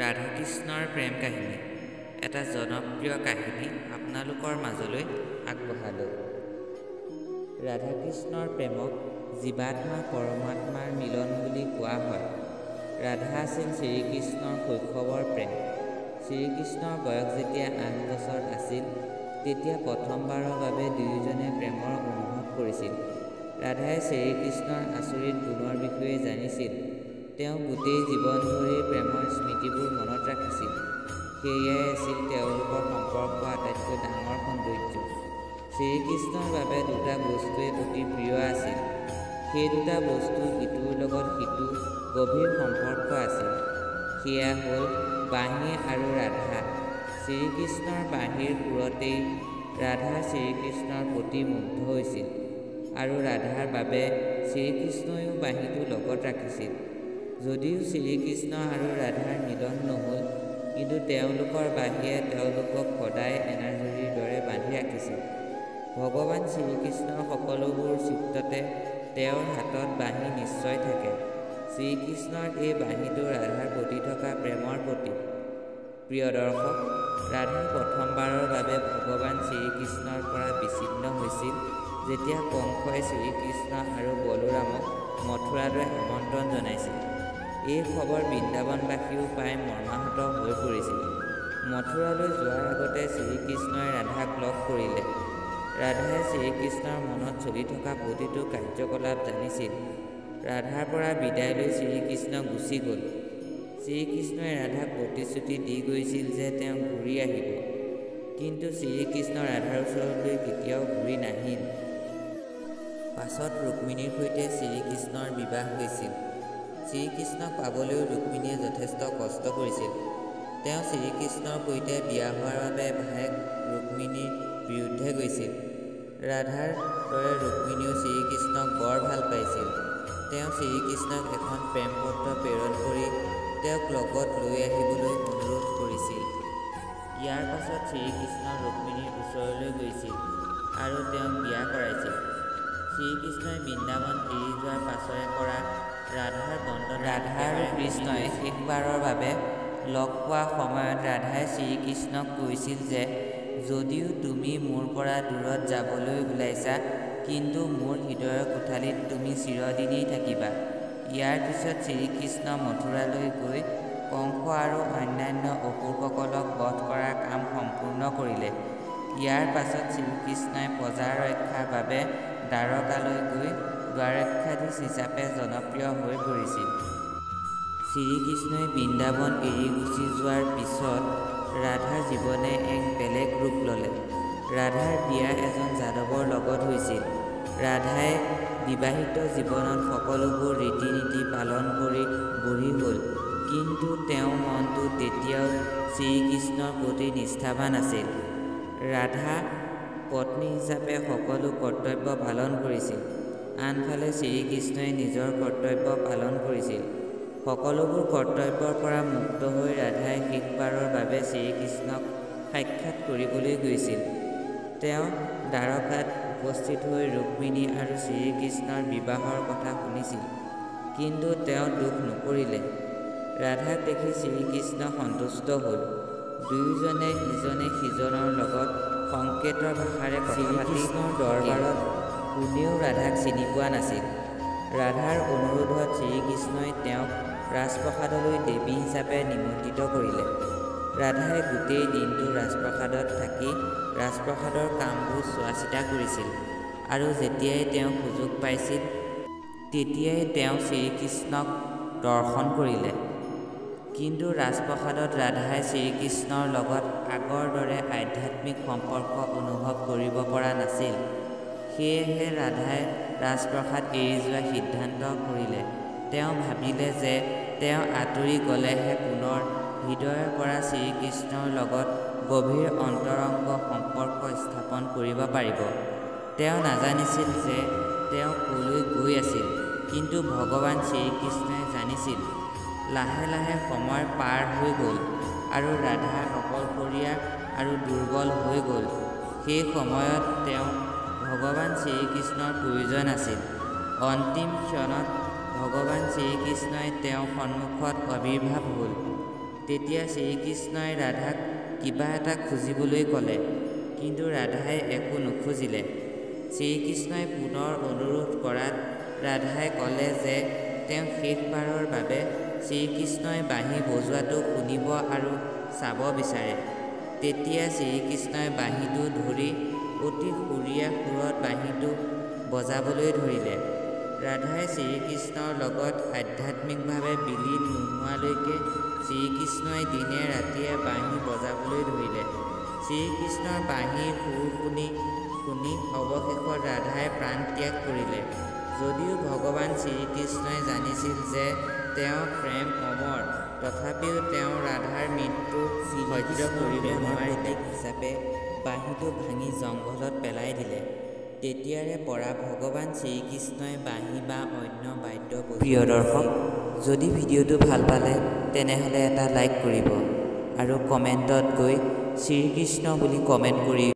ৰাধাকৃষ্ণৰ প্ৰেম কাহিনী এটা জনপ্ৰিয় কাহিনী আপোনালোকৰ মাজলৈ আগবঢ়ালোঁ। ৰাধাকৃষ্ণৰ প্ৰেমক জীৱাত্মা পৰমাত্মাৰ মিলন বুলি কোৱা হয়। ৰাধা আছিল শ্ৰীকৃষ্ণৰ শৈশৱৰ প্ৰেম। শ্ৰীকৃষ্ণৰ বয়স যেতিয়া ৮ বছৰ আছিল তেতিয়া প্ৰথমবাৰৰ বাবে দুয়োজনে প্ৰেমৰ অনুভৱ কৰিছিল। ৰাধাই শ্ৰীকৃষ্ণৰ আচৰিত গুণৰ বিষয়ে জানিছিল। তেওঁ গোটেই জীৱন ধৰি প্ৰেমৰ স্মৃতিবোৰ মনত ৰাখিছিল। সেয়াই আছিল তেওঁলোকৰ সম্পৰ্কৰ আটাইতকৈ ডাঙৰ সৌন্দৰ্য। শ্ৰীকৃষ্ণৰ বাবে দুটা বস্তুৱেই অতি প্ৰিয় আছিল। সেই দুটা বস্তু ইটোৰ লগত সিটো গভীৰ সম্পৰ্ক আছিল। সেয়া হ'ল বাঁহী আৰু ৰাধা। শ্ৰীকৃষ্ণৰ বাঁহীৰ সুৰতেই ৰাধা শ্ৰীকৃষ্ণৰ প্ৰতি মুগ্ধ হৈছিল আৰু ৰাধাৰ বাবে শ্ৰীকৃষ্ণয়ো বাঁহীটো লগত ৰাখিছিল। যদিও শ্ৰীকৃষ্ণ আৰু ৰাধাৰ মিলন নহ'ল, কিন্তু তেওঁলোকৰ বাঁহীয়ে তেওঁলোকক সদায় এনাজৰীৰ দৰে বান্ধি ৰাখিছিল। ভগৱান শ্ৰীকৃষ্ণৰ সকলোবোৰ চিত্ৰতে তেওঁৰ হাতত বাঁহী নিশ্চয় থাকে। শ্ৰীকৃষ্ণৰ এই বাঁহীটো ৰাধাৰ প্ৰতি থকা প্ৰেমৰ প্ৰতীক। প্ৰিয় দৰ্শক, ৰাধা প্ৰথমবাৰৰ বাবে ভগৱান শ্ৰীকৃষ্ণৰ পৰা বিচ্ছিন্ন হৈছিল যেতিয়া কংসই শ্ৰীকৃষ্ণ আৰু বলোৰামক মথুৰালৈ আমন্ত্ৰণ জনাইছিল। এই খবৰ বৃন্দাবনবাসীয়েও পাই মৰ্মাহত হৈ পৰিছিল। মথুৰালৈ যোৱাৰ আগতে শ্ৰীকৃষ্ণই ৰাধাক লগ কৰিলে। ৰাধাই শ্ৰীকৃষ্ণৰ মনত চলি থকা প্ৰতিটো কাৰ্যকলাপ জানিছিল। ৰাধাৰ পৰা বিদায় লৈ শ্ৰীকৃষ্ণ গুচি গ'ল। শ্ৰীকৃষ্ণই ৰাধাক প্ৰতিশ্ৰুতি দি গৈছিল যে তেওঁ ঘূৰি আহিব। কিন্তু শ্ৰীকৃষ্ণ ৰাধাৰ ওচৰলৈ কেতিয়াও ঘূৰি নাহিল। পাছত ৰুক্মিণীৰ সৈতে শ্ৰীকৃষ্ণৰ বিবাহ হৈছিল। শ্ৰীকৃষ্ণক পাবলৈও ৰুক্মিণীয়ে যথেষ্ট কষ্ট কৰিছিল। তেওঁ শ্ৰীকৃষ্ণৰ সৈতে বিয়া হোৱাৰ বাবে ভায়েক ৰুক্মিণীৰ বিৰুদ্ধে গৈছিল। ৰাধাৰ দৰে ৰুক্মিণীয়েও শ্ৰীকৃষ্ণক বৰ ভাল পাইছিল। তেওঁ শ্ৰীকৃষ্ণক এখন প্ৰেমপত্ৰ প্ৰেৰণ কৰি তেওঁক লগত লৈ আহিবলৈ অনুৰোধ কৰিছিল। ইয়াৰ পাছত শ্ৰীকৃষ্ণ ৰুক্মিণীৰ ওচৰলৈ গৈছিল আৰু তেওঁক বিয়া কৰাইছিল। শ্ৰীকৃষ্ণই বৃন্দাবন এৰি যোৱাৰ পাছৰে পৰা ৰাধাৰ বন্দনা। ৰাধা আৰু কৃষ্ণই শেষবাৰৰ বাবে লগ পোৱা সময়ত ৰাধাই শ্ৰীকৃষ্ণক কৈছিল যে যদিও তুমি মোৰ পৰা দূৰত যাবলৈ ওলাইছা, কিন্তু মোৰ হৃদয়ৰ কোঠালিত তুমি চিৰদিনেই থাকিবা। ইয়াৰ পিছত শ্ৰীকৃষ্ণ মথুৰালৈ গৈ কংস আৰু অন্যান্য অসুৰসকলক বধ কৰাৰ কাম সম্পূৰ্ণ কৰিলে। ইয়াৰ পাছত শ্ৰীকৃষ্ণই প্ৰজাৰ ৰক্ষাৰ বাবে দ্বাৰকালৈ গৈ দ্বাৰকাধীশ হিচাপে জনপ্ৰিয় হৈ পৰিছিল। শ্ৰীকৃষ্ণই বৃন্দাবন এৰি গুচি যোৱাৰ পিছত ৰাধাৰ জীৱনে এক বেলেগ ৰূপ ল'লে। ৰাধাৰ বিয়া এজন যাদৱৰ লগত হৈছিল। ৰাধাই বিবাহিত জীৱনত সকলোবোৰ ৰীতি-নীতি পালন কৰি বুঢ়ী হ'ল, কিন্তু তেওঁৰ মনটো তেতিয়াও শ্ৰীকৃষ্ণৰ প্ৰতি নিষ্ঠাবান আছিল। ৰাধা পত্নী হিচাপে সকলো কৰ্তব্য পালন কৰিছিল। আনফালে শ্ৰীকৃষ্ণই নিজৰ কৰ্তব্য পালন কৰিছিল। সকলোবোৰ কৰ্তব্যৰ পৰা মুক্ত হৈ ৰাধাই শেষবাৰৰ বাবে শ্ৰীকৃষ্ণক সাক্ষাৎ কৰিবলৈ গৈছিল। তেওঁ দ্বাৰকাত উপস্থিত হৈ ৰুক্মিণী আৰু শ্ৰীকৃষ্ণৰ বিবাহৰ কথা শুনিছিল, কিন্তু তেওঁ দুখ নকৰিলে। ৰাধাক দেখি শ্ৰীকৃষ্ণ সন্তুষ্ট হ'ল। দুয়োজনে ইজনে সিজনৰ লগত সংকেতৰ ভাষাৰে কথা পাতি। শ্ৰীকৃষ্ণৰ দৰবাৰত কোনেও ৰাধাক চিনি পোৱা নাছিল। ৰাধাৰ অনুৰোধত শ্ৰীকৃষ্ণই তেওঁক ৰাজপ্ৰাসাদলৈ দেৱী হিচাপে নিমন্ত্ৰিত কৰিলে। ৰাধাই গোটেই দিনটো ৰাজপ্ৰাসাদত থাকি ৰাজপ্ৰাসাদৰ কামবোৰ চোৱা-চিতা কৰিছিল আৰু যেতিয়াই তেওঁ সুযোগ পাইছিল তেতিয়াই তেওঁ শ্ৰীকৃষ্ণক দৰ্শন কৰিলে। কিন্তু ৰাজপ্ৰাসাদত ৰাধাই শ্ৰীকৃষ্ণৰ লগত আগৰ দৰে আধ্যাত্মিক সম্পৰ্ক অনুভৱ কৰিব পৰা নাছিল। সেয়েহে ৰাধাই ৰাজপ্ৰাসাদ এৰি যোৱাৰ সিদ্ধান্ত কৰিলে। তেওঁ ভাবিলে যে তেওঁ আঁতৰি গ'লেহে পুনৰ হৃদয়ৰ পৰা শ্ৰীকৃষ্ণৰ লগত গভীৰ অন্তৰংগ সম্পৰ্ক স্থাপন কৰিব পাৰিব। তেওঁ নাজানিছিল যে তেওঁ ক'লৈ গৈ আছিল, কিন্তু ভগৱান শ্ৰীকৃষ্ণই জানিছিল। লাহে লাহে সময় পাৰ হৈ গ'ল আৰু ৰাধা অকলশৰীয়া আৰু দুৰ্বল হৈ গ'ল। সেই সময়ত তেওঁক ভগৱান শ্ৰীকৃষ্ণৰ প্ৰয়োজন আছিল। অন্তিম ক্ষণত ভগৱান শ্ৰীকৃষ্ণই তেওঁৰ সন্মুখত আৱিৰ্ভাৱ হ'ল। তেতিয়া শ্ৰীকৃষ্ণই ৰাধাক কিবা এটা খুজিবলৈ ক'লে, কিন্তু ৰাধাই একো নুখুজিলে। শ্ৰীকৃষ্ণই পুনৰ অনুৰোধ কৰাত ৰাধাই ক'লে যে তেওঁ শেষবাৰৰ বাবে শ্ৰীকৃষ্ণই বাঁহী বজোৱাটো শুনিব আৰু চাব বিচাৰে। তেতিয়া শ্ৰীকৃষ্ণই বাঁহীটো ধৰি অতি সুৰীয়া সুৰত বাঁহীটো বজাবলৈ ধৰিলে। ৰাধাই শ্ৰীকৃষ্ণৰ লগত আধ্যাত্মিকভাৱে বিলীন নোহোৱালৈকে শ্ৰীকৃষ্ণই দিনে ৰাতিয়ে বাঁহী বজাবলৈ ধৰিলে। শ্ৰীকৃষ্ণৰ বাঁহীৰ সুৰ শুনি শুনি অৱশেষত ৰাধাই প্ৰাণ ত্যাগ কৰিলে। যদিও ভগৱান শ্ৰীকৃষ্ণই জানিছিল যে তেওঁৰ প্ৰেম অমৰ, তথাপিও তেওঁ ৰাধাৰ মৃত্যু সহ্য কৰিব নোৱাৰিলে হিচাপে বাঁহীটো ভাঙি জংঘলত পেলাই দিলে। তেতিয়াৰে পৰা ভগৱান শ্ৰীকৃষ্ণই বাঁহী বা অন্য বাদ্য। প্ৰিয় দৰ্শক, যদি ভিডিঅ'টো ভাল পালে তেনেহ'লে এটা লাইক কৰিব আৰু কমেণ্টত গৈ শ্ৰীকৃষ্ণ বুলি কমেণ্ট কৰি